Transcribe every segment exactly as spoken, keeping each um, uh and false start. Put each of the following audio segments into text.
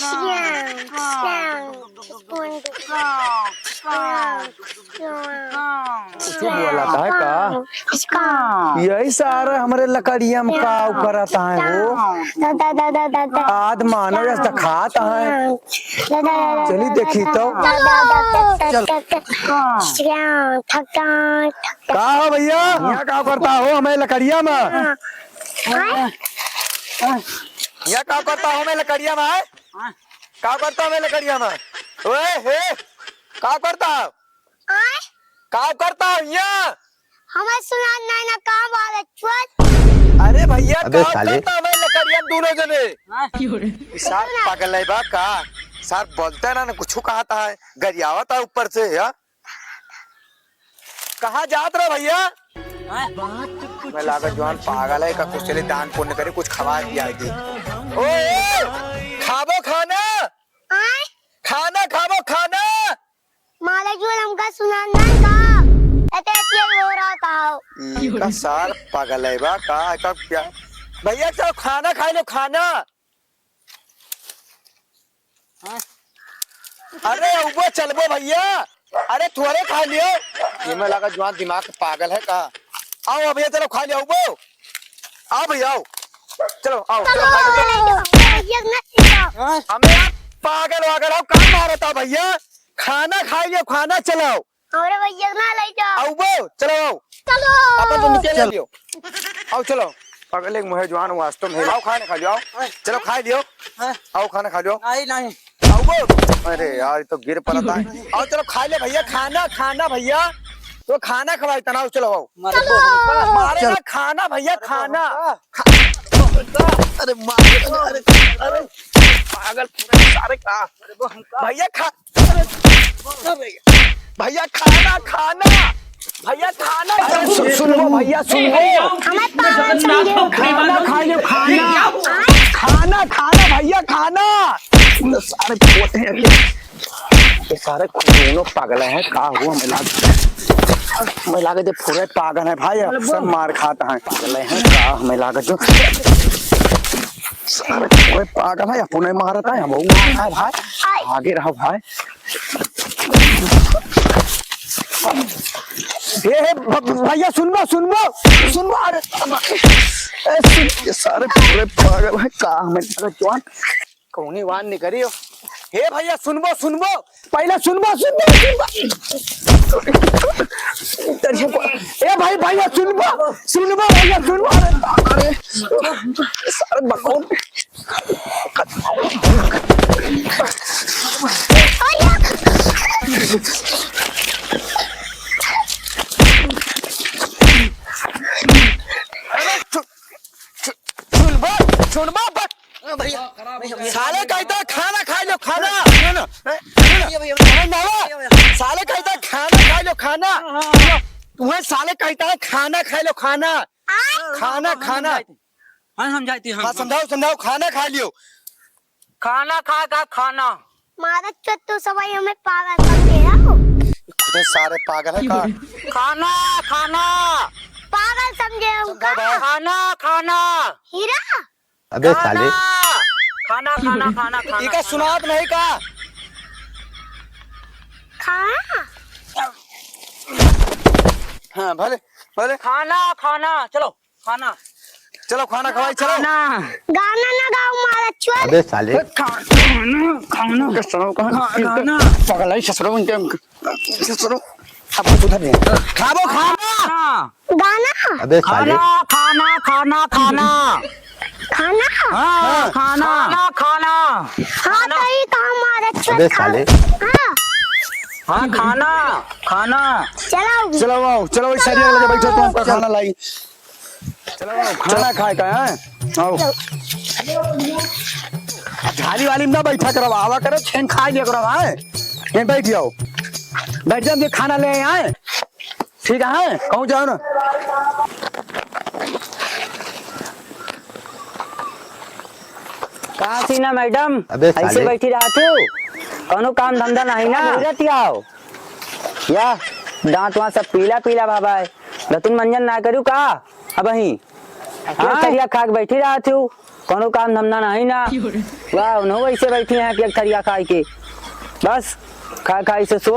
श्याम, श्याम, कुछ बोलत है का? यही सारे हमरे लकड़िया में काव करत है हो। दादा, दादा, दादा। आद मानव यस दिखात है। दादा, दादा, चली दादा, देखी तो। दादा, दादा, दादा, चल। दादा। श्याम, थकान, थकान। का हो भैया? यहाँ का करता हो हमें लकड़िया में? हाँ। हाँ? यहाँ का करता हो हमें लकड़िया में? का करता हो हमें लकड़िया में? ओए, हे, का करता हो? आय? का करता हो यहाँ? हमें सुना नहीं ना, काम वाले चोर। अरे भैया, अबे का साले। करता हो हमें लकड़िया में दोनों जने? हाँ? ई सार पागल है बा का? सार बोलता है ना, ना कुछ कहता है, गरियावता है ऊपर से, या? कहाँ जात रहो भैया? हाँ? मैं लागत जवान पागल है का, कुछ चले दान पुण्य करे, कुछ खवा दिया है जी। ओ, ए, खाबो खाना? आय? खाना खाबो खाना? मारे जो हमका सुना ना का? एते एते रो रहा था। ई का सार पागल है बा का, का क्या? भैया चलो खाना खाई लो, खाना। हाँ? अरे अउबो चलबो भैया, अरे थोड़े खा लियो। ये में लगा जवान दिमाग पागल है का? आओ भैया चलो खा लियो अउबो। आओ भैया आओ, चलो आओ, चलो खा लियो। भैया ना खिलाओ। हाँ? हमें आप पागल वागल हो, काम मारता भैया, खाना खा लियो, खाना चलाओ। हमरे भैया ना ले जाओ। आओ बो, चलो आओ। चलो। अपन तो निकल चल। लियो। आओ चलो। अगले एक मुहे जवान वास्तव में। आओ खाना खा लियो, आओ। चलो खा लियो। हाँ। आओ खाना खा लियो। नहीं, नहीं। आओ बो। अरे यार, ये तो गिर पड़ा था। आओ चलो खा ले भैया, खाना, खाना भैया। तो खाना खवाई तना, चलो आओ। मारे चलो। बो हमका। मारे चल। ना खाना भैया, मारे बो खाना। हमका। खा-, अरे मार, अरे, अरे, पागल पूरे सारे का। अरे बो हमका। भैया खा-, भैया, खाना, खाना। भैया, खाना। अरे, सु-, सुन लो, भैया, सुन लो। हमें पागल समझे हो। खाना खा लो, खाना। खाना, खाना, भैया, खाना। सारे पोते हैं। ये सारे दोनों पागल हैं, का हुआ? हमें लाग, हमें लागे दे पूरे पागल हैं भाई, अरे सब बोल। मार खाता है। पागल हैं, का हमें लागे जो सारे पूरे पागल हैं, अपने मारत हैं, हम मारत हैं भाई। आगे रहो भाई। ए, ए, भ-, भ-, भैया सुनबो, सुनबो, सुनबो, अरे, ए, सुन, ये सारे पूरे पागल हैं, का हमें, अरे जवान, कौनी वान निकरी हो। हे भैया सुनबो, सुनबो, पहले सुनबो, सुनबो, सुनबो। ए भाई, भैया सुनबो, सुनबो, भैया सुनबो, अरे, अरे, सारे बकौन। सुनबो, सुनबो, बक-, साले कहता खाना खा लो, खाना। सुन, सुन, भैया, भैया, समझ में आवा? भैया, भैया। साले कहता खाना खा लो, खाना। हाँ, हाँ, हाँ। तुम्हें साले कहता है खाना खा लो, खाना। हाँ, खाना, हाँ, हाँ, खाना। समझाई थी। हाँ, समझाई थी, हाँ, हाँ, हाँ। समझाओ, समझाओ, खाना खा लियो। खाना खा का खाना? मारा चोद तू सबाई हमें पागल समझे हो? खुदे सारे पागल है का? खाना, खाना। पागल समझे हो समझा का? भाई। खाना, खाना। हीरा? अबे साले। खाना, खाना, खाना, खाना, इका खाना। सुनात नहीं का? खाना? हाँ, भले, भले। खाना, खाना, चलो, खाना। चलो, खाना खवाई, चलो। खाना। गाना ना गाओ, मारा चोद। अबे साले। खा-, खाना, खाना। कसम, कहाँ खा-, खाना। पगला ही ससुरो उनके। सुनो, अब कुछ उधर नहीं। खाबो खाना। गाना। अबे साले। खाना, खाना, खाना, खाना। खाना? हाँ, हाँ। खाना। खाना, खाना। हाँ, खाना। तो ई तो हमारे अबे छत खा-, साले। हाँ। हाँ, खाना, खाना। चलाओ। चलो आओ, चलो, इस साइड लगे बैठो, तुमका खाना लाई। चलो, खाना खाए का है? आओ। झाली वाली में ना बैठा करो, आवा करो, छेन खा लिया करो, हैं? यहीं बैठ जाओ। बैठ जाओ, ये खाना ले आए। ठीक है, कहूँ जाओ ना। का सीना मैडम? अबे ऐसे साले। बैठी रहत हो? कौनो काम धंधा नहीं ना? जरूरत आओ। या, दांत वांत सब पीला पीला भवा है। दतुन मंजन ना करू का? अबहीं। अकेले हाँ? तरिया खाक बैठी रहत हूँ। कौनो काम धंधा नहीं ना। वाह, उन्हों वैसे बैठी हैं कि एक थरिया खाई के, बस खा खाई से सो,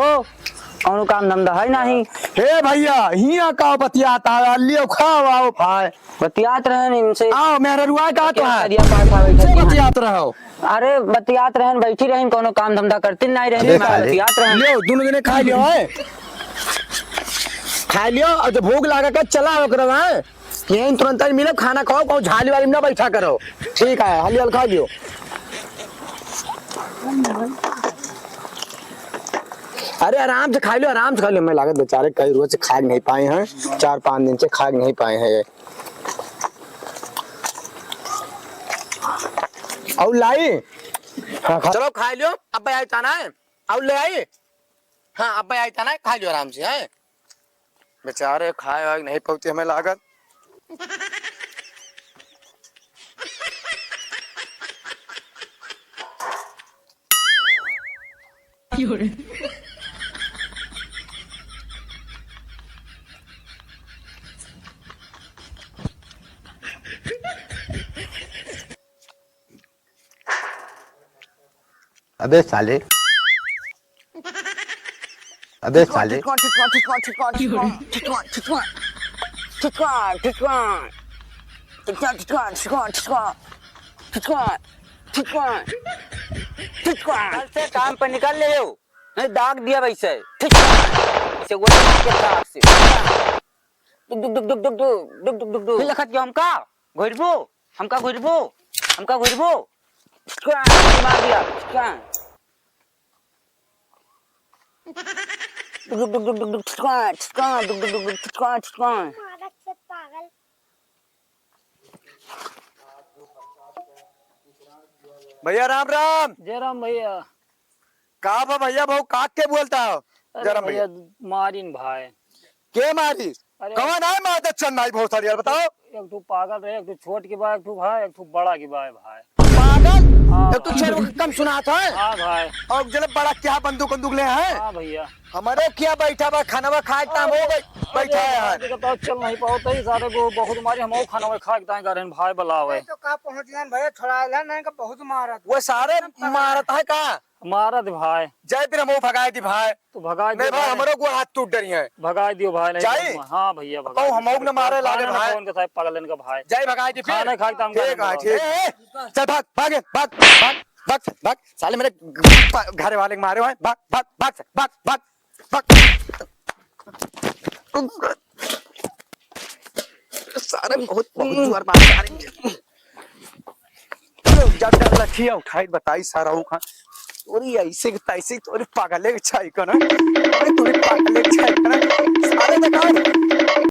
कौनो काम धंधा है नहीं। हे भैया, हियाँ का बतियात है? लियो, खाओ, आओ भाई। बतियात रहन इनसे। आओ, मेहररुआ का तो है। करिया पाठा बैठा से थी। बतियात रहो। अरे, बतियात रहन, बैठी रहन, कौनो काम धंधा करती नहीं रहन, अबे मैं साले। बतियात रहन। लियो, दोनों जने खा लियो, है। खा लियो, और जब भूख लागा के चला ओकरा, है। यहीं तुरंत ही मिलो, खाना खाओ, कहूँ झाली वाली में ना बैठा करो। ठीक है, हाली हाल खा लियो। अरे, आराम से खा लियो, आराम से खा लियो। मैं लागत बेचारे कई रोज से खा नहीं पाए हैं, चार पाँच दिन से खा नहीं पाए हैं ये। और लाई? हाँ, खा। चलो, खा लियो। अब भाई आई ताना है। और ले आई? हाँ, अब भाई आई ताना है, खा लियो आराम से, हैं? बेचारे खाए वाए नहीं पहुँचे हमें लागत। अबे साले। अबे साले। कल से काम पे निकल ले हो, नहीं दाग दिया वैसे। ठीक से वो के थाप से। डुक, डुक, डुक। फिर लखत गया हमका घुरबो, हमका घुरबो, हमका घुरबो। मार दिया। डुक, डुक, डुक, डुक, डुक, ठिठका, ठिठका, डुक, डुक, डुक, डुक, ठिठका, ठिठका। मारा से पागल। भैया राम राम। जय राम भैया। का बा भैया, भाऊ काट के बोलता हो? अरे जरा भैया, भैया। मारिन भाई। के मारिस? अरे कौन है मादर चंद भाई बहुत सारी यार बताओ। एक ठो पागल रहे, एक ठो छोट की बा, एक ठो भाई, एक ठो बड़ा की बा भाई। पागल? हाँ एक ठो भाई। छोट कम सुनात है। हाँ भाई। और जले बड़ा क्या बंदूक बंदूक ले हैं? हाँ भैया। हमारे क्या बैठा बा, खाना खाए के टाइम हो गई, बैठा है यार। अरे, बताओ, चल नहीं पाओ तो ही सारे को बहुत मारी, हम खाना खाए के टाइम करें भाई बुलावे। तो का पहुंच गए भैया, छोड़ा ला नहीं का बहुत मारत। वो सारे मारत है का? मारत भाई। जाए फिर हम भगाए दी भाई। तू भगाए नहीं दियो भाई, भाई। हमरो गोड़ हाथ टूट डरी है। भगाए दियो भाई, नहीं जाई? भगाए। हाँ भैया, भगाए कहूँ दियो। हमहू न मारे लागे खाना ना भाई। कौन के साथ पगलन का भाई। जाई भगाए दी फिर। खाना खाए के टाइम ठीक है, ठीक है। ए, ए, चल भाग, भाग, भाग, भाग, भाग, भाग। साले मेरे प-, घर वाले के मारे हैं। भाग, भाग, भाग, भाग, भाग, भाग। सारे बहुत, बहुत जुआर मारे, सारे। जब डर लखिया उठाई बताई सारा हो खान। तोरी ऐसे के तैसे तोरी पागले के छाई कन। अरे तोरी पागले के छाई कन।